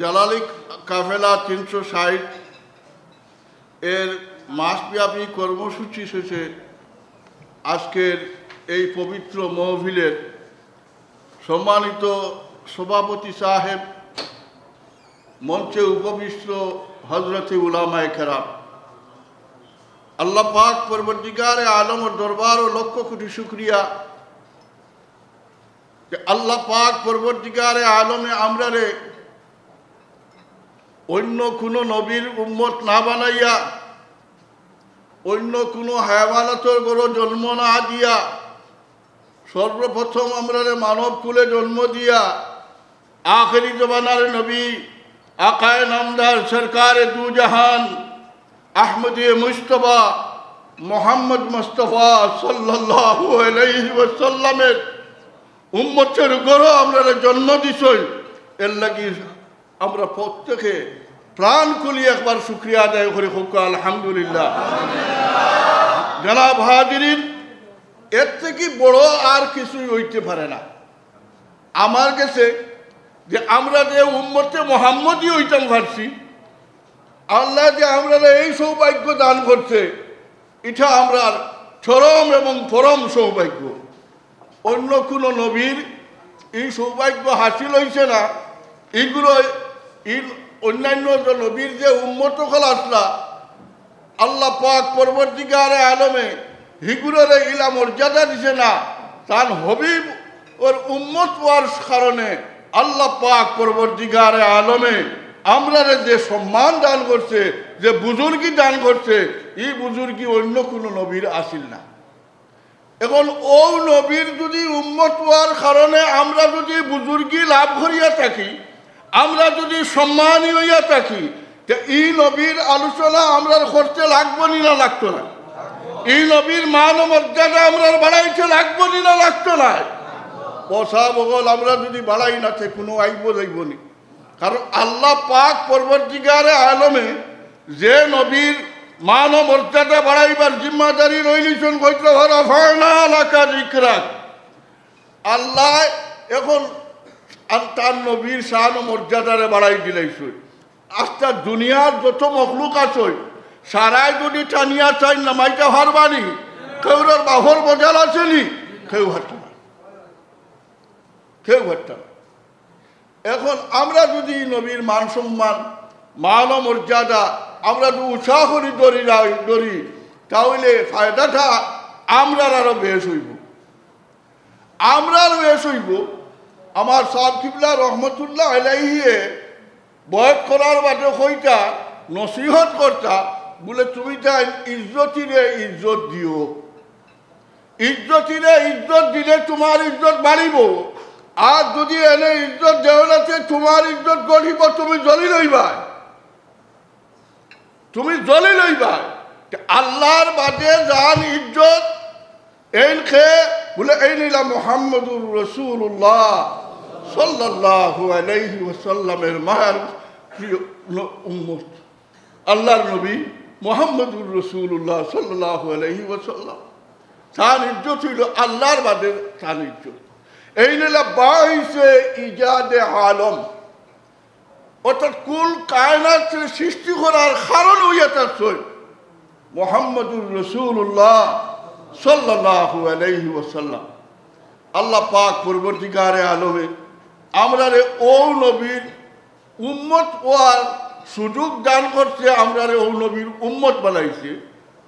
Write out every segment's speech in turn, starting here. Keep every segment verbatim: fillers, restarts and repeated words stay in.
জালালি কাফেলা তিনশো ষাট এর মাসব্যাপী কর্মসূচি শেষে আজকের এই পবিত্র মহফিলের সম্মানিত সভাপতি সাহেব, মঞ্চে উপবিষ্ট হজরতে উলামায়ে কেরাম, আল্লাহ পাক পরবর্তীকারে আলমর দরবারও লক্ষ কোটি শুকরিয়া যে আল্লাহ পাক পরবর্তীকারে আলমে আমরারে অন্য কোনো নবীর উম্মত না বানাইয়া, অন্য কোনো হায়ওয়ানাতর ঘরো জন্ম না দিয়া, সর্বপ্রথম আমরারে মানব কুলে জন্ম দিয়া আখেরি জমানার নবী আকায়ে নামদার সরকারে দু জাহান আহমদে মুস্তফা মোহাম্মদ মুস্তফা সাল্লাল্লাহু আলাইহি ওয়াসাল্লামের উম্মতের ঘরো আমরারে জন্ম দিছইন। এর লাগি আমরা প্রত্যেকে প্রাণ খুলি একবার শুকরিয়া আদায় করি, কউক্কা আলহামদুলিল্লাহ। জনাব হাজিরিন, এর থেকে বড় আর কিছুই হইতে পারে না। আমার গেছে যে আমরা যে উম্মতে মোহাম্মদী হইতাম পারছি, আল্লাহ যে আমরারে এই সৌভাগ্য দান করছে, এটা আমরার চরম এবং পরম সৌভাগ্য। অন্য কোনো নবীর এই সৌভাগ্য হাসিল হইছে না। ইগুলো, এই অন্যান্য যে নবীর যে উম্মত অকল আছলা, আল্লাহ পাক পরবর্তীকারে আলমে হিগুলোরে ইলা মর্যাদা দিছে না। তান হবিব ওর উম্মত হওয়ার কারণে আল্লাহ পাক পরবর্তীকারে আলমে আমরারে যে সম্মান দান করছে, যে বুজুর্গি দান করছে, এই বুজুর্গি অন্য কোনো নবীর আসিল না। এখন ও নবীর যদি উম্মত হওয়ার কারণে আমরা যদি বুজুর্গি লাভ করিয়া থাকি, আমরা যদি সম্মানী হইয়া থাকি, তে ই নবীর আলোচনা আমরার করতে লাগবো নি না লাগতো না? ই নবীর মান ও মর্যাদা আমরার বাড়াইতে লাগবো নি না লাগতো না? পয়সা বগল আমরা যদি বাড়াই না, তে কোনো আইব যাইব নি। কারণ আল্লাহ পাক পরবর্তীকারে আলমে যে নবীর মান ও মর্যাদা বাড়াইবার জিম্মাদারি লইলিছন, কইতে, "ওয়া রাফা'না লাকা যিকরাক।" আল্লাহ এখন আর তার নবীর শান ও মর্যাদারে বাড়াই দিলাইছইন। আস্তা দুনিয়ার যত মখলুক আছে, সারাই যদি টানিয়া চাই নামাইতে পারবানি, কেউরর বাহর বজাল আছে নি? কেউ পারতো না, কেউ পারতো না। এখন আমরা যদি নবীর মান সম্মান, মান ও মর্যাদা আমরা যদি উৎসাহ করি ধরি রাই-, ধরি, তাহলে ফায়দাটা আমরার আরো বেশ হইব, আমরার বেশ হইব। আমার সাহেব কিবলা রহমতুল্লাহ আলাইহিয়ে বয়স করার বাদে কইতা, নসিহত করতা, বলে, "তুমি তাই ইজ্জতিরে ইজ্জত দিও।" ইজ্জতিরে ইজ্জত দিলে তোমার ইজ্জত বাড়িব, আর যদি এনে ইজ্জত দেও না, তে তোমার ইজ্জত গড়িব, তুমি জলিল হইবায়, তুমি জলিল হইবায়। তে আল্লাহর বাদে যান ইজ্জত, এইন খে বলে, এইন ইলা মুহাম্মদুর রাসূলুল্লাহ সাল্লাল্লাহু আলাইহি ওয়াসাল্লামের মায়ার প্রিয় ন-, উম্মত। আল্লাহর নবী মুহাম্মদুর রাসূলুল্লাহ সাল্লাল্লাহু আলাইহি ওয়াসাল্লাম। তান ইজ্জত হইল আল্লাহর বাদে তান ইজ্জত। এইন ইলা বাইসে ইজাদে আলম, অর্থাৎ কুল কায়নাত সৃষ্টি করার কারণ হইয়া তার সই মুহাম্মদুর রাসূলুল্লাহ সাল্লাল্লাহু আলাইহি ওয়াসাল্লাম। আল্লাহ পাক পরবর্তীকারে আলমে আমরারে ও নবীর উম্মত হওয়ার সুযোগ দান করছে, আমরারে ও নবীর উম্মত বানাইছে।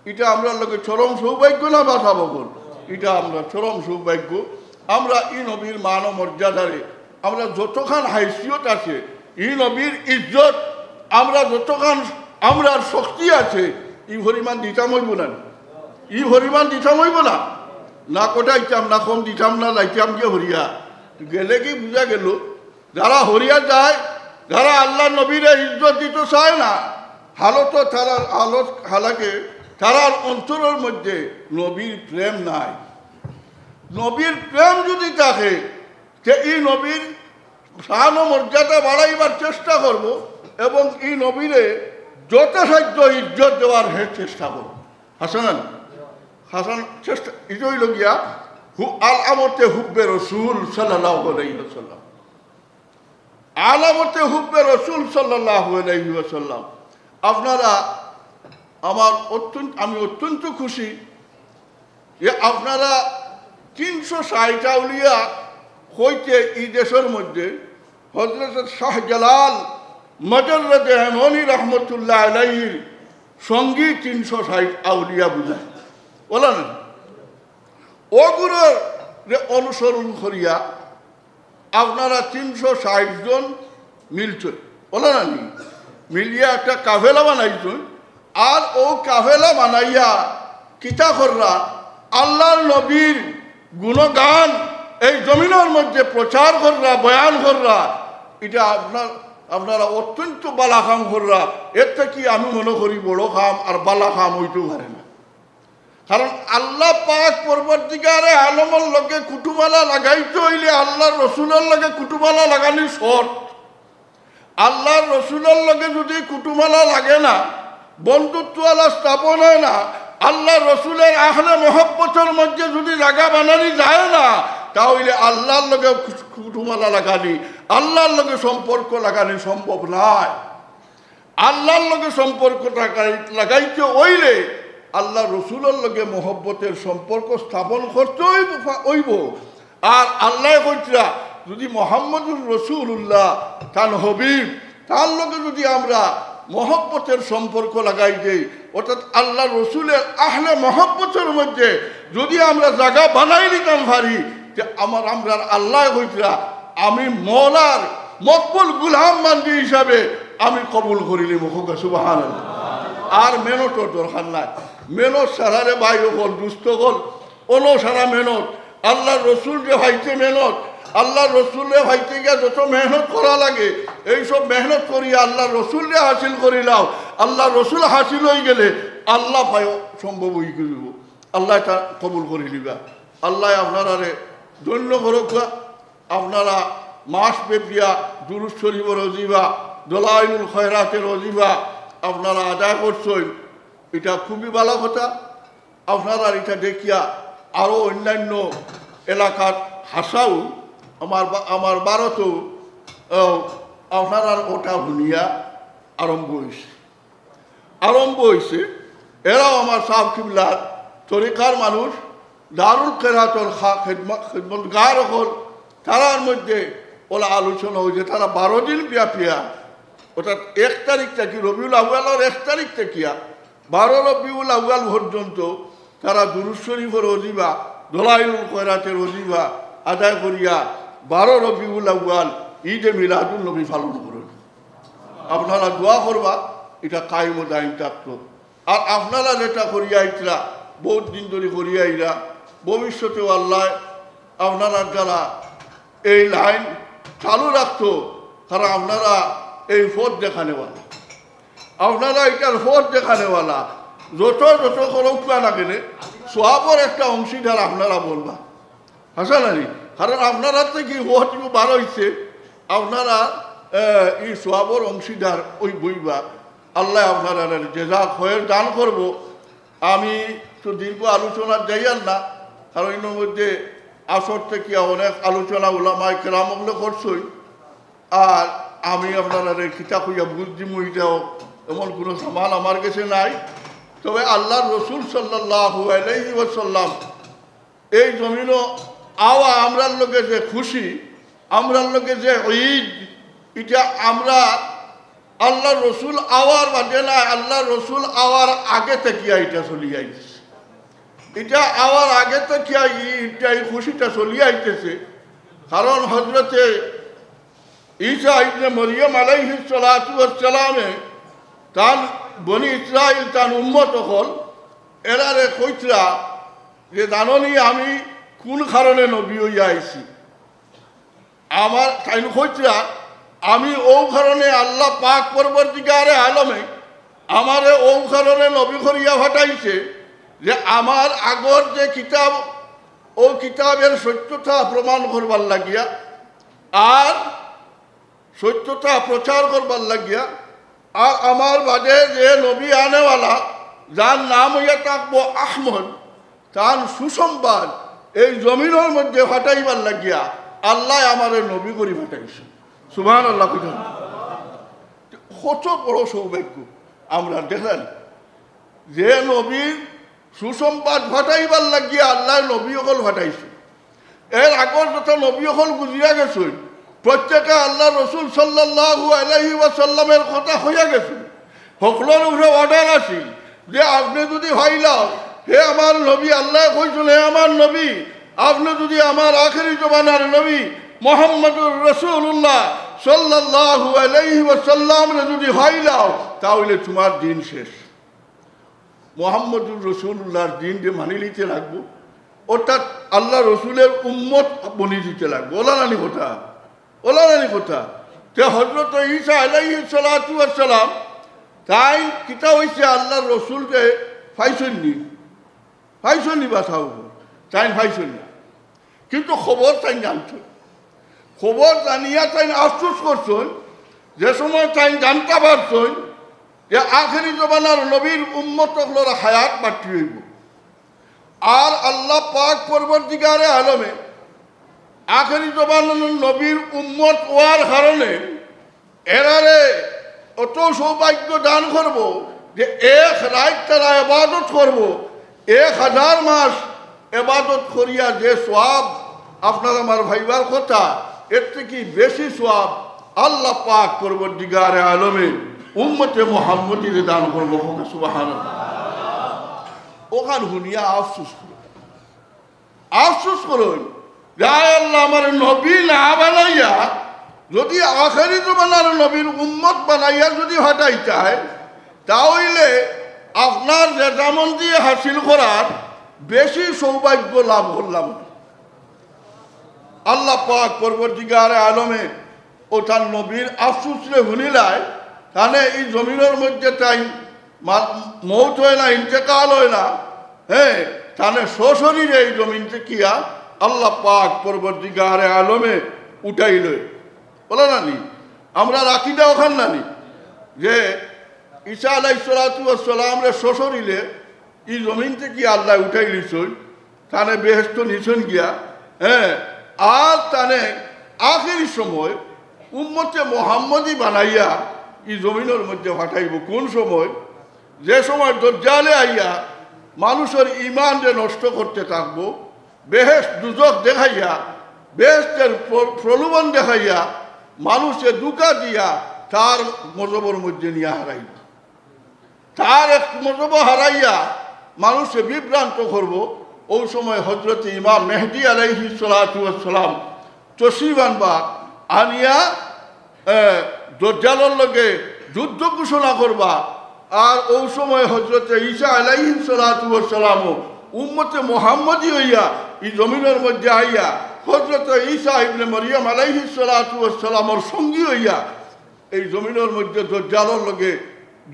এটা আমরার লগে চরম সৌভাগ্য না বাসা বগল? এটা আমরা চরম সৌভাগ্য। আমরা ই নবীর মান ও মর্যাদারে, আমরা যতখান হাইসিয়ত আছে, ই নবীর ইজ্জত, আমরা যতখান, আমরার শক্তি আছে, ই পরিমাণ দিতাম হইব না? ই পরিমাণ দিতাম হইব না? না কটাইতাম, না কম দিতাম, না যাইতাম গিয়ে হরিয়া। গেলে কি বুঝা গেল, যারা হরিয়া যায়, যারা আল্লাহর নবীরে ইজ্জত দিতে চায় না, হালত তারার আলত, হালাকে তারার অন্তরের মধ্যে নবীর প্রেম নাই। নবীর প্রেম যদি থাকে, তে ই নবীর শান ও মর্যাদা বাড়াইবার চেষ্টা করব এবং ই নবীরে যথাসাধ্য ইজ্জত দেওয়ার হে চেষ্টা করব। হাসান, হাসান চেষ্টা, ইজই লগিয়া হু-, আল আমতে হুব্বে রসুল সাল্লাল্লাহু আলাইহি ওয়াসাল্লাম। আলামতে হুব্বে রসুল সাল্লাল্লাহু আলাইহি ওয়াসাল্লাম। আপনারা আমার অত্যন্ত, আমি অত্যন্ত খুশি যে আপনারা তিনশো ষাট আউলিয়া হইতে এই দেশর মধ্যে হজরত শাহজালাল মজররদে এমনি রহমতুল্লাহ আলাইহির সঙ্গী তিনশো ষাট আউলিয়া বুঝা, বলা না? অগুররে অনুসরণ করিয়া আপনারা তিনশো ষাট জন মিলছইন, বলা না নি? মিলিয়া একটা কাফেলা বানাইছইন। আর অউ কাফেলা বানাইয়া কিতা কররা? আল্লাহর নবীর গুণগান এই জমিনর মধ্যে প্রচার কররা, বয়ান কররা। ইটা আপনার, আপনারা অত্যন্ত বালা কাম কররা। এর থাকি আমি মনে করি বড় কাম আর বালা কাম অইতেও পারে না। কারণ আল্লাহ পাক পরওয়ারদিগারে আলমর লগে কুটুমালা লাগাইতে অইলে আল্লাহর রসুলর লগে কুটুমালা লাগানি শর্ত। আল্লাহর রসুলর লগে যদি কুটুমালা লাগে না, বন্ধুত্ব আলা স্থাপন হয় না, আল্লাহর রসুলের আহলে মহব্বতর মধ্যে যদি জাগা বানানি যায় না, তা অইলে আল্লাহর লগে কুটুমালা লাগানি, আল্লাহর লগে সম্পর্ক লাগানি সম্ভব নায়। আল্লাহর লগে সম্পর্ক লাগাই-, লাগাইতে অইলে আল্লাহর রসুলর লগে মহব্বতের সম্পর্ক স্থাপন করতে অইব, অইব। আর আল্লায় কইতরা, যদি মোহাম্মদুর রসুলুল্লাহ, তান হবিব, তার লগে যদি আমরা মহব্বতের সম্পর্ক লাগাই দেই, অর্থাৎ আল্লাহর রসুলের আহলে মহব্বতের মধ্যে যদি আমরা জাগা বানাই নিতাম পারি, তে আমার, আমরার আল্লায় কইতরা, আমি মওলার মকবুল গুলাম বান্দি হিসাবে আমি কবুল করিলিমু। কউক্কা সুবহানাল্লাহ। আর মেহনতর দরকার নাই। মেহনত ছাড়া রে ভাই অকল, দুস্ত অকল, অনো সারা মেহনত। আল্লাহর রসুলরে পাইতে মেহনত, আল্লাহর রসুলরে পাইতে গিয়া যত মেহনত করা লাগে, এই সব মেহনত করিয়া আল্লাহর রসুলরে হাসিল করিলাও। আল্লাহর রসুল হাসিল অইগেলে আল্লাহ পাওয়া সম্ভব অইযিবো। আল্লায় তা কবুল করিলিবা। আল্লায় আপনারারে ধন্য করউক্কা। আপনারা মাস ব্যাপিয়া দুরুদ শরীফর ওজিফা, দলাইলুল খয়রাতের ওজিফা আপনারা আদায় করছইন, ইটা খুবই ভালা কথা। আপনারার ইটা দেখিয়া আরও অইন্যান্য এলাকাত হাছাউ, আমার বা-, আমার ভারতও, আহ, আপনারার ওটা হুনিয়া আরম্ভ অইছে, আরম্ভ অইছে। এরাও আমার সাব কিবলার তরিকার মানুষ, দারুল কেরাতর খা-, খেদমত, খেদমতগার অকল, তারার মধ্যে অলা আলোচনা অইছে। তারা বারো দিন ব্যাপিয়া, অর্থাৎ এক তারিখ থাকি, রবিউল আউয়ালর এক তারিখ থাকিয়া বারো রবিউল আউয়াল পর্যন্ত তারা দুরুদ শরীফর ওজিফা, দলাইলুল খয়রাতের ওজিফা আদায় করিয়া বারো রবিউল আউয়াল ঈদে মিলাদুন নবী পালন করইন। আপনারা দোয়া করবা, ইটা কায়েম ও দায়েম থাকতো। আর আপনারা যেটা করিয়া আইতরা, বউত দিন ধরি করিয়া আইরা, ভবিষ্যতেও আল্লায় আপনারার দ্বারা এই লাইন চালু রাখতো, কারণ আপনারা এই পথ দেখানেওয়ালা, আপনারা ইটার পথ দেখানেওয়ালা। যত যত করউক্কা না কেনে, সওয়াবর একটা অংশীদার আপনারা বনবা। হাছা না নি? কারণ আপনারার থাকি পথ বার অইছে, আপনারা, আহ, ই সওয়াবর অংশীদার অইবা। আল্লায় আপনারারে জেজা খয়ের দান করবো। আমি তো দীর্ঘ আলোচনাত যাইয়ার না, কারণ এর মধ্যে আসর থাকিয়া অনেক আলোচনা উলামায়ে কেরাম অকলে করছইন। আর আমি আপনারারে কিতা কইয়া বুঝ দিমু, ইটাও এমন কুনু সামান আমার গেছে নাই। তবে আল্লাহর রসুল সাল্লাল্লাহু আলাইহি ওয়াসাল্লাম এই জমিনো আওয়া আমরার লগে যে খুশি, আমরার লগে যে ঈদ, ইটা আমরা আল্লাহর রসুল আওয়ার বাদে না, আল্লাহর রসুল আওয়ার আগে থাকিয়া ইটা চলি আইছে। ইটা আওয়ার আগে থাকিয়া ই-, ইটা, ই খুশিটা চলি আইতেছে। কারণ হজরতে ঈসা ইবনে মরিয়ম আলাইহিস সালাতু ওয়াস সালামে তান বনি ইসরাইল, তান উম্মত অকল, এরারে কইতরা যে, "জানো নি আমি কুন কারণে নবী অইয়া আইছি?" আমার, তাইন কইতরা, "আমি অউ কারণে আল্লাহ পাক পরওয়ারদিগারে আলমে আমারে অউ কারণে নবী করিয়া পাঠাইছে যে আমার আগর যে কিতাব, অউ কিতাবের সত্যতা প্রমাণ করবার লাগিয়া, আর সত্যতা প্রচার করবার লাগিয়া, আর আমার বাদে যে নবী আনেওয়ালা, যার নাম অইয়া থাকবো আহমদ, তান সুসংবাদ এই জমিনর মধ্যে ফাটাইবার লাগিয়া আল্লায় আমারে নবী করি ফাটাইছে।" সুবহানাল্লাহ কইতাম। কত বড় সৌভাগ্য আমরা দেখলাম যে নবীর সুসংবাদ ফাটাইবার লাগিয়া আল্লাহর নবী অকল ফাটাইছে। এর আগর যত নবী অকল গুজিয়া গেছইন, প্রত্যেকে আল্লাহর রসুল সাল্লাল্লাহু আলাইহি ওয়াসাল্লামের কথা কইয়া গেছইন। হকলর উপরে অর্ডার আছিল যে আপনে যুদি ফাইলাও, হে আমার নবী, আল্লায় কইছইন, হে আমার নবী, আপনে যুদি আমার আখেরি জমানার নবী মুহাম্মদুর রাসূলুল্লাহ সাল্লাল্লাহু আলাইহি ওয়াসাল্লামরে যুদি ফাইলাও, তা অইলে তুমার দিন শেষ। মুহাম্মদুর রাসূলুল্লাহর দিনরে মানিলিতে লাগবো, অর্থাৎ আল্লাহর রসুলের উম্মত বনি দিতে লাগবো। অলা নানি কথা? অলা নানি কথা? তে হযরত ঈসা আলাইহিস সালাতু ওয়াস সালাম তাইন কিতা অইছে, আল্লাহর রসুলরে ফাইছইন নি? ফাইছইন নি বা? তাইন ফাইছইন না, কিন্তু খবর তাইন জানছইন। খবর জানিয়া তাইন আফসোস করছইন, যে সময় তাইন জানতা পারছইন যে আখেরি জমানার নবীর উম্মত অকলর হায়াত বাকি অইবো। আর আল্লাহ পাক পরওয়ারদিগারে আলমে আখেরি জমানার নবীর উম্মত অওয়ার কারণে এরারে অত সৌভাগ্য দান করবো যে এক রাইত তারা ইবাদত করবো, এক হাজার মাস ইবাদত করিয়া যে সওয়াব আপনার আমার পাইবার কথা, এর থাকি বেশি সওয়াব আল্লাহ পাক পরওয়ারদিগারে আলমে উম্মতে মুহাম্মদীরে দান করবো। কউক্কা সুবহানাল্লাহ। অখান হুনিয়া আফসোস করইন, আফসোস করইন যে, আয় আল্লাহ, আমারে নবী না বানাইয়া যুদি আখেরি জমানার নবীর উম্মত বানাইয়া যুদি ফাটাইতায়, তা অইলে আপনার রেজামন্দি হাসিল করার বেশি সৌভাগ্য লাভ করলাম। আল্লাহ পাক পরওয়ারদিগারে আলমে অউ তান নবীর আফসোসরে হুনিলায়, তানে ই জমিনর মধ্যে তাইন মা-, মউত অয় না, ইন্তেকাল অয় না, হ্যাঁ, তানে সশরীরে ই জমিন থাকিয়া আল্লাহ পাক পরওয়ারদিগারে আলমে উঠাইলইন। অলা নানি? আমরার আকিদা অখান নানি যে ঈসা আলাইহিস সালাতু ওয়াস সালামরে সশরীরে ই জমিন থাকি আল্লায় উঠাইলিছইন, তানে বেহেস্তো নিছইন গিয়া, হ্যাঁ, আর তানে আখেরি সময় উম্মতে মুহাম্মদী বানাইয়া ই জমিনর মধ্যে ফাটাইবো। কুন সময়? যে সময় দজ্জালে আইয়া মানুষর ইমানরে নষ্ট করতে থাকবো, বেহেস্ত দুজখ দেখাইয়া, বেহেস্তের প্র-, প্রলোভন দেখাইয়া, মানুষরে ধুকা দিয়া তার গজবর মধ্যে নিয়া হারাইবো। তার এক গজবো হারাইয়া মানুষরে বিভ্রান্ত করবো। অউ সময় হযরতে ইমাম মেহদী আলাইহিস সালাতু ওয়াস সালাম তশরিফ আনবা, আনিয়া, এ, দজ্জালর লগে যুদ্ধ ঘোষণা করবা। আর অউ সময় হযরতে ঈসা আলাইহিস সালাতু ওয়াস সালামও উম্মতে মুহাম্মদী অইয়া ই জমিনর মধ্যে আইয়া হযরতে ঈসা ইবনে মরিয়ম আলাইহিস সালাতু ওয়াস সালামর সঙ্গী অইয়া এই জমিনর মধ্যে দজ্জালর লগে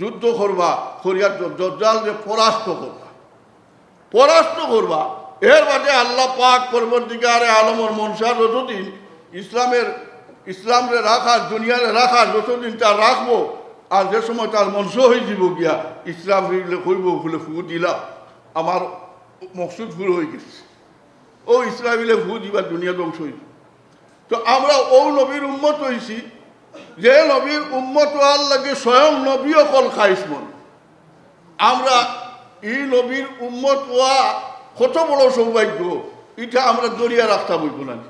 যুদ্ধ করবা, করিয়া দ-, দজ্জালরে পরাস্ত করবা, পরাস্ত করবা। এর বাদে আল্লাহ পাক পরওয়ারদিগারে আলমর মনশা যতদিন ইসলামের, ইসলামরে রাখার, দুনিয়ারে রাখার যতদিন তার রাখবো, আর যে সময় তার মনশা অইযিবো গিয়া, ইসরাফিলে কইবো, "ফুলে ফু দিলা, আমার মকসুদ ফুরা অইগেছে।" অউ ইসরাফিলে ফু দিবা, দুনিয়া ধ্বংস অইযিবো। তো আমরা অউ নবীর উম্মত অইছি, যে নবীর উম্মত অওয়ার লাগি স্বয়ং নবী অকল খাইছমন। আমরা ই নবীর উম্মত অওয়া কত বড় সৌভাগ্য, ইটা আমরা ধরিয়া রাখতাম অইবো নানি?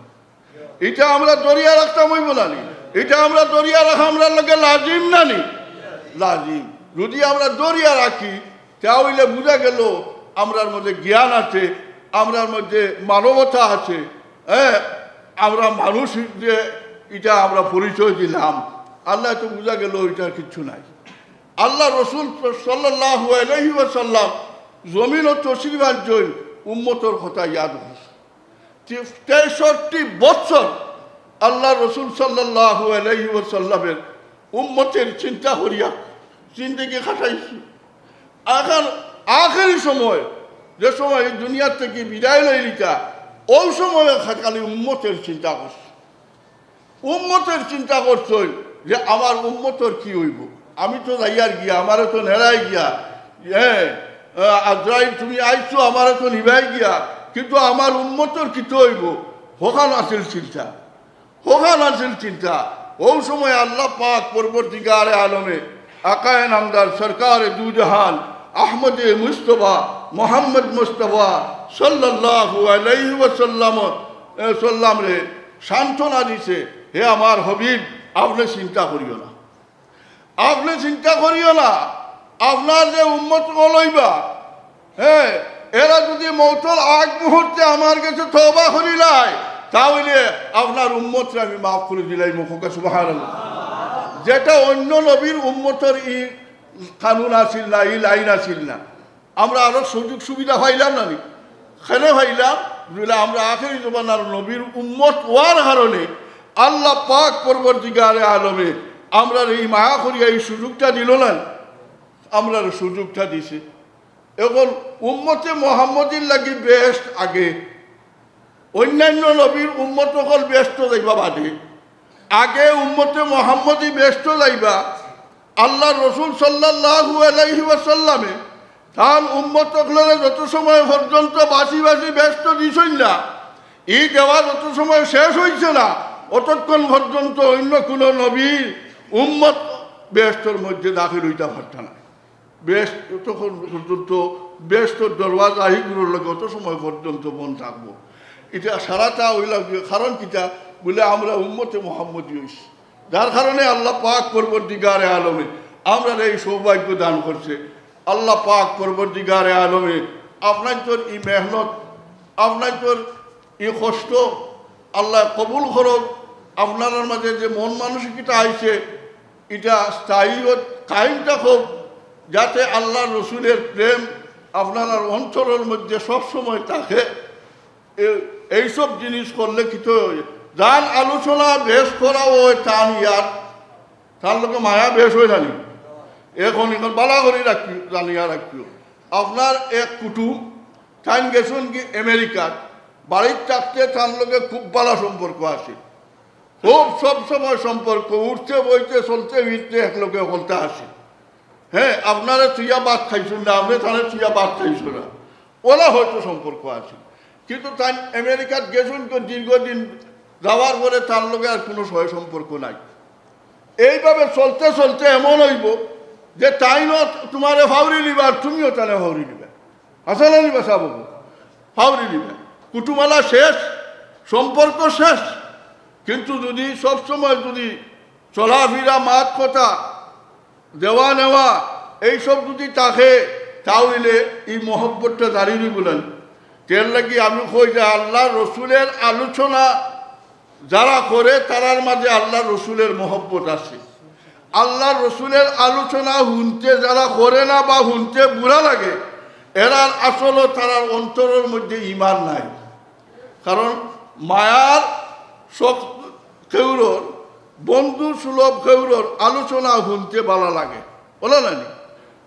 ইটা আমরা ধরিয়া রাখতাম অইবো নানি? ইটা আমরা ধরিয়া রাখা আমরার লাগি লাজিম নানি? লাজিম। যুদি আমরা ধরিয়া রাখি, তা অইলে বুঝা গেলো আমরার মধ্যে জ্ঞান আছে, আমরার মধ্যে মানবতা আছে, হ্যাঁ, আমরা মানুষ যে ইটা আমরা পরিচয় দিলাম, আল্লায় তো বুঝা গেলো ইটার কিচ্ছু নাই। আল্লাহর রসুল সাল্লাল্লাহু আলাইহি ওয়াসাল্লাম জমিনো তশরিফ আনছইন, উম্মতর কথা ইয়াদ করছইন। তে-, তেষট্টি বছর আল্লাহর রসুল সাল্লাল্লাহু আলাইহি ওয়াসাল্লামের উম্মতের চিন্তা করিয়া জিন্দেগি কাটাইছইন। এখন আখেরি সময়, যে সময় এই দুনিয়া থাকি বিদায় লইলিতা, অউ সময় খা-, খালি উম্মতের চিন্তা করছইন। উম্মতের চিন্তা করছইন যে আমার উম্মতর কি অইবো, আমি তো যাইয়ার গিয়া, আমারে তো নেরায় গিয়া, হ্যাঁ, আহ, আজরাইল তুমি আইছো, আমারে তো নিবায় গিয়া, কিন্তু আমার উম্মতর কিতা অইবো? হখান আছিল চিন্তা, হখান আছিল চিন্তা। অউ সময় আল্লাহ পাক পরবর্তীকারে আলমে আকায়ে নামদার সরকারে দুজাহান আহমদে মুস্তফা মোহাম্মদ মুস্তফা সাল্লাল্লাহু আলাইহি ওয়াসাল্লাম, এ, সাল্লামরে সান্ত্বনা দিছে, "হে আমার হাবিব, আপনে চিন্তা করিও না, আপনে চিন্তা করিও না, আপনার যে উম্মত অকল অইবা, হে, এরা যুদি মউতর আগ মুহূর্তে আমার গেছে তওবা করিলায়, তা অইলে আপনার উম্মতরে আমি মাফ করি দিলাইমু।" কউক্কা সুবহানাল্লাহ। যেটা অইন্য নবীর উম্মতর ই কানুন আছিল না, ই লাইন আছিল না। আমরা আরো সুযোগ সুবিধা পাইলাম না নি? কেনে পাইলাম? বুলে আমরা আখেরি জমানার নবীর উম্মত অওয়ার কারণে আল্লাহ পাক পরবর্তীকারে আলমে আমরারে ই মায়া করিয়া ই সুযোগটা দিলো না, আমরারে সুযোগটা দিছে। এখন উম্মতে মোহাম্মদীর লাগি বেহেশত আগে, অইন্যান্য নবীর উম্মত অকল বেহেশতো যাইবা বাদে, আগে উম্মতে মোহাম্মদী বেহেশতো যাইবা। আল্লার রসুল সাল্লাল্লাহু আলাইহি ওয়াসাল্লামে তান উম্মত অকলরে যত সময় পর্যন্ত বাঁচি বাঁচি বেহেশতো দিছইন না, ই দেওয়া যত সময় শেষ অইছে না, অতক্ষণ পর্যন্ত অইন্য কুনু নবীর উম্মত বেহেশতর মধ্যে দাখিল অইতা পারতা না। বেহেশত অতক্ষণ পর্যন্ত, বেহেশতর দরওয়াজা হিগুলোর লগে অত সময় পর্যন্ত বন্ধ থাকবো। ইটা সারাটা অইলা গিয়া, কারণ কিতা? বুলে আমরা উম্মতে মোহাম্মদী অইছি, যার কারণে আল্লাহ পাক পরবর্তীকারে আলমে আমরারে ই সৌভাগ্য দান করছে। আল্লাহ পাক পরবর্তীকারে আলমে আপনাইনতর ই মেহনত, আপনাইনতর ই কষ্ট আল্লায় কবুল করউক। আপনারার মাঝে যে মন মানসিকতা আইছে, ইটা স্থায়ী অউক, কায়েম থাকউক, যাতে আল্লার রসুলের প্রেম আপনারার অন্তরর মধ্যে সব সময় থাকে। এ-, এইসব জিনিস করলে কিতা অয়? যান আলোচনা বেশ করা অয়, তান ইয়ার, তান লগে মায়া বেশ অয় জানি। এখন, এখন বালা করি রাখি, জানিয়া রাখিও। আপনার এক কুটুম, তাইন গেছইন কি আমেরিকাত, বাড়িত থাকতে তান লগে খুব বালা সম্পর্ক আছে, খুব সব সময় সম্পর্ক, উঠতে বইতে চলতে ফিরতে এক লগে হকলতা আছে। হে, আপনারে থুইয়া ভাত খাইছইন না, আপনে তানে থুইয়া ভাত খাইছইন না, অলা হয়তো সম্পর্ক আছে। কিন্তু তাইন আমেরিকাত গেছইন তো দীর্ঘদিন, যাওয়ার পরে তান লগে আর কুনু সয় সম্পর্ক নাই। এইভাবে চলতে চলতে এমন অইবো যে তাইনও তুমারে ফাউরি লিবা আর তুমিও তানে ফাউরি লিবা। হাছা না নি বা? ফাউরি লিবা। কুটুমালা শেষ, সম্পর্ক শেষ। কিন্তু যুদি সব সময় যুদি চলাফিরা, মাত কথা, দেওয়া নেওয়া এইসব যুদি থাকে, তা অইলে ই মহব্বতটা জারি রইবো না। এর লাগি আমি কই যে আল্লার রসুলের আলোচনা যারা করে, তারার মাঝে আল্লার রসুলের মহব্বত আছে। আল্লার রসুলের আলোচনা হুনতে যারা করে না বা হুনতে বুরা লাগে, এরার আসলে তারার অন্তরর মধ্যে ইমান নাই। কারণ মায়ার শখ কেউরর, বন্ধু সুলভ কেউরর আলোচনা হুনতে বালা লাগে, অলা না নি?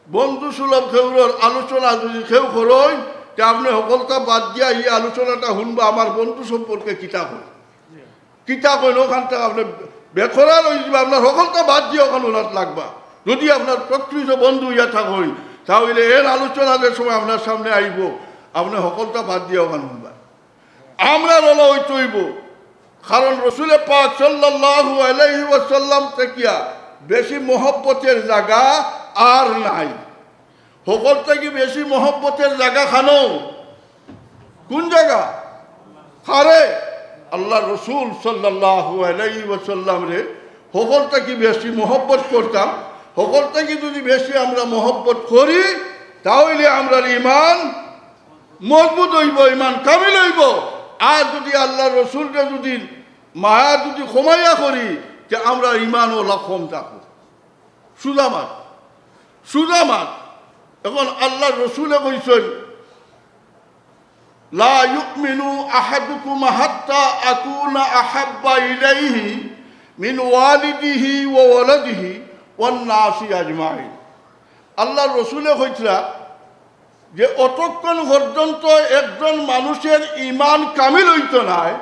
বন্ধু সুলভ কেউরর আলোচনা যুদি কেউ করইন, তে আপনে হকলতা বাদ দিয়া ই আলোচনাটা হুনবা, আমার বন্ধু সম্পর্কে কিতা কয়, কিতা কইন, অখান থাকি আপনে বেখরা অইযিবা, আপনার হকলতা বাদ দিয়া অখান হুনাত লাগবা। যুদি আপনার প্রকৃত বন্ধু অইয়া থাকইন, তা অইলে এর আলোচনা যে সময় আপনার সামনে আইবো, আপনে হকলতা বাদ দিয়া অখান হুনবা। আমরার অলা অইতে অইবো, কারণ রসুলে পাক সাল্লাল্লাহু আলাইহি ওয়াসাল্লাম থাকিয়া বেশি মহব্বতের জাগা আর নাই। হকল থাকি বেশি মহব্বতের জাগা খানো? কুন জাগা? কারে? আল্লার রসুল সাল্লাল্লাহু আলাইহি ওয়াসাল্লামরে হকল থাকি বেশি মহব্বত করতাম। হকল থাকি যুদি বেশি আমরা মহব্বত করি, তা অইলে আমরার ইমান মজবুত অইবো, ইমান কামিল অইবো। আর যুদি আল্লার রসুলরে যুদি মায়া যুদি কমাইয়া করি, তে আমরার ইমান অলা কম থাকবো। সুজা মাত, সুজা মাত। এখন আল্লার রসুলে কইছইন, "লা ইউমিনু আহাদুকুম হাত্তা আকুনা আহাব্বা ইলাইহি মিন ওয়ালিদিহি ওয়া ওয়ালাদিহি ওয়ান নাসি আজমাইন।" আল্লার রসুলে কইতরা যে অতক্ষণ পর্যন্ত একজন মানুষের ইমান কামিল অইতো নায়,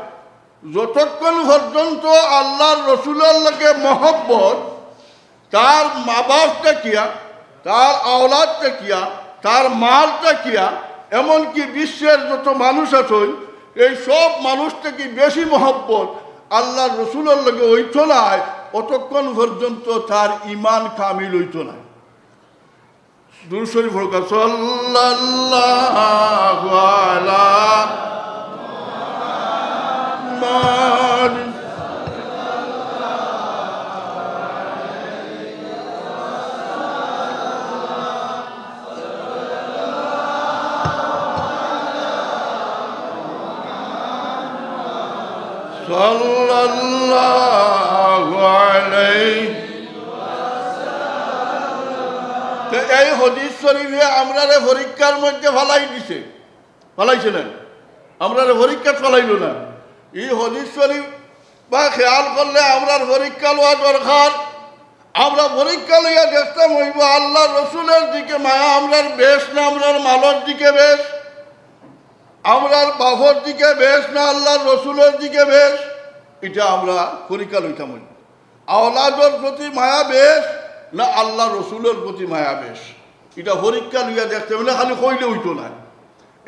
যতক্ষণ পর্যন্ত আল্লার রসুলর লগে মহব্বত তার মা বাপ থাকিয়া, তার আওলাদ থাকিয়া, তার মাল থাকিয়া, এমনকি বিশ্বের যত মানুষ আছইন, এই সব মানুষ থাকি বেশি মহব্বত আল্লার রসুলর লগে অইতো নায়, অতক্ষণ পর্যন্ত তার ইমান কামিল অইতো নায়। দুরূদ শরীফ পড়ুক্কা, সাল্লাল্লাহু আলা মুহাম্মাদ। সাল্লাল্লাহু আলাইহি। তো এই হাদিস শরীফে আমরারে পরীক্ষার মধ্যে ফালাই দিছে, ফালাইছে না? আমরারে পরীক্ষাত ফালাইলো না। এই হাদিস শরীফ বা খেয়াল করলে আমরার পরীক্ষা লওয়া দরকার। আমরা পরীক্ষা লইয়া দেখতাম অইবো আল্লাহর রসুলের দিকে মায়া আমরার বেশ না আমরার মালর দিকে বেশ, আমরার বাপর দিকে বেশ না আল্লাহর রসুলের দিকে বেশ, ইটা আমরা পরীক্ষা লইতাম অইবো। আওলাদর প্রতি মায়া বেশ না আল্লাহর রসুলের প্রতি মায়া বেশ, ইটা পরীক্ষা লইয়া দেখতে অইবো, খালি কইলে অইতো নায়।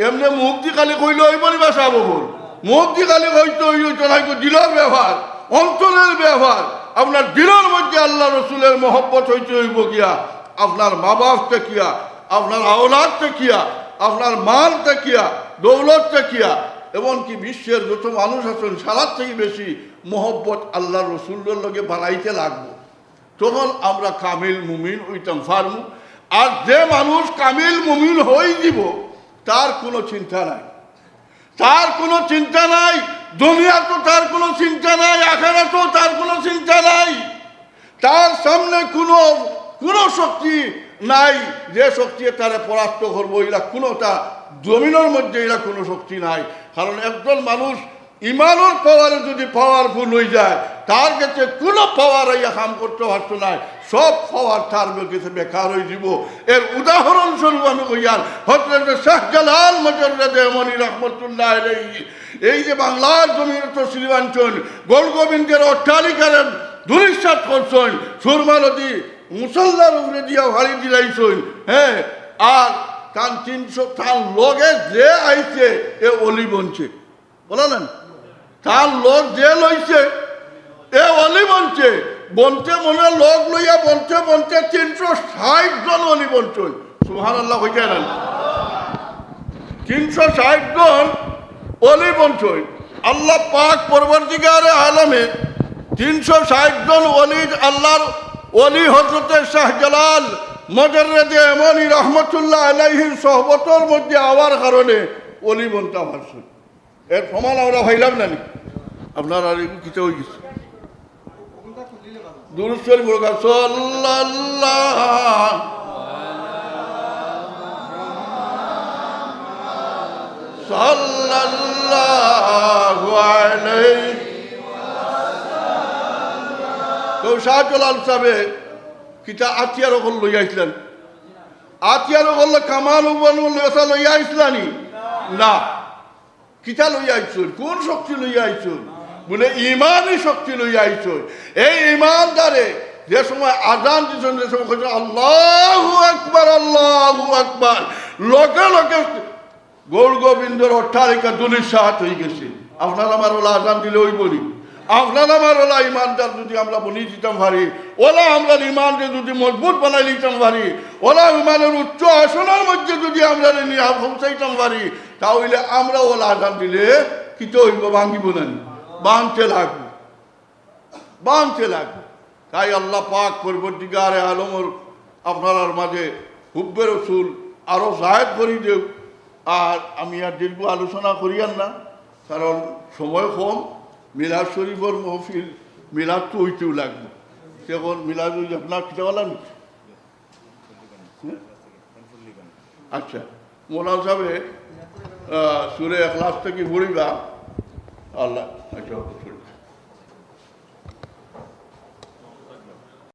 এমনে মুখ দি খালি কইলে অইবো নি বা সাব অকল? মুখ দি খালি কইতে অই-, অইতো নায়, দিলর ব্যাপার, অন্তরর ব্যাপার। আপনার দিলর মধ্যে আল্লাহর রসুলের মহব্বত অইতে অইবো গিয়া, আপনার মা বাপ থাকিয়া, আপনার আওলাদ থাকিয়া, আপনার মাল থাকিয়া, দৌলত থাকিয়া, এমনকি বিশ্বের যত মানুষ আছইন, সারার থাকি বেশি মহব্বত আল্লাহর রসুলর লগে বানাইতে লাগবো। তখন আমরা কামিল মুমিন অইতাম পারমু। আর যে মানুষ কামিল মুমিন অইযিবো, তার কুনু চিন্তা নাই, তার কুনু চিন্তা নাই। দুনিয়াত তার কুনু চিন্তা নাই, আখেরাতও তার কুনু চিন্তা নাই। তার সামনে কুনু, কুনু শক্তি নাই, যে শক্তিয়ে তারে পরাস্ত করবো। ইলা কুনুটা জমিনর মধ্যে ইলা কুনু শক্তি নাই। কারণ একজন মানুষ ইমানর পাওয়ারে যদি পাওয়ারফুল অইযায়, তার গেছে কুনু পাওয়ার আইয়া কাম করতে পারতো নায়, সব পাওয়ার তার গেছে বেকার অইযিবো। এর উদাহরণ স্বরূপ আমি কইয়ার, হযরত শাহজালাল মুজাররদে ইয়ামানি রহমতুল্লাহ আলাইহি, এই যে বাংলার জমিনো তশরিফ আনছইন, গৌড় গোবিন্দর অট্টালিকারে ধূলিসাৎ করছইন, সুরমা নদী মুসল্লার উপরে দিয়া ফাড়ি দিলাইছইন, হ্যাঁ, আর তান তিনশো, তান লগে যে আইছে, এ অলি বনছে। বলেন, তার লগ যে লইছে, এ অলি বনছে। বনতে মনে লগ লইয়া বনতে বনতে তিনশো ষাইট জন অলি বনছইন। সুবহানাল্লাহ, কইতা না? তিনশো ষাইট জন অলি বনছইন। আল্লাহ পাক পরওয়ারদিগারে আলমে তিনশো ষাইট জন অলি, আল্লাহর অলি হযরতে শাহজালাল মুজাররদে ইয়ামানি রহমতুল্লাহ আলাইহির সোহবতর মধ্যে আওয়ার কারণে অলি বনতা পারছইন। এর প্রমাণ আমরা পাইলাম না নি? আপনার আর এগুলো কিতা অই গেছে? দুরূদ শরীফ পড়ুক্কা, সাল্লাল্লাহু, সাল্লাল্লাহু আলাইহি। তো শাহজালাল সাহেবে কিতা আতিয়ার অকল লইয়া আইছলা নি? আতিয়ার অকল কামান উবান লইয়া আইছলা নি? না। কিতা লইয়া আইছইন? কুন শক্তি লইয়া আইছইন? বুলে, ইমানি শক্তি লইয়া আইছইন। এই ইমানদারে যে সময় আজান দিছইন, যে সময় কইছইন, "আল্লাহু আকবার, আল্লাহু আকবার", লগে লগে গৌর গোবিন্দর অট্টালিকা ধূলিসাৎ অই গেছে। আপনার আমার অলা আজান দিলে অইবো নি? আপনার আমার অলা ইমানদার যুদি আমরা বনি দিতাম পারি, অলা আমরার ইমানরে যুদি মজবুত বানাই দিতাম পারি, অলা ইমানর উচ্চ আসনর মধ্যে যুদি আমরারে নিয়া পৌঁছাইতাম পারি, তা অইলে আমরাও অলা আজান দিলে কিতা অইবো? ভাঙ্গিবো না নি? ভাঙতে লাগবো, ভাঙতে লাগবো। তাই আল্লাহ পাক পরওয়ারদিগারে আলমর আপনারার মাঝে হুব্বে রসুল আরো জায়েদ করি দেউক। আর আমি আর দীর্ঘ আলোচনা করিয়ার না, কারণ সময় কম। মিলাদ শরীফর মহফিল, মিলাদ তো অইতেউ লাগবো। এখন মিলাদ অই আপনার কিতা বলেন? আচ্ছা, মৌলানা সাহেবে, আহ, সুরে এখলাস থাকি পড়িবা। আল্লাহ, আচ্ছা,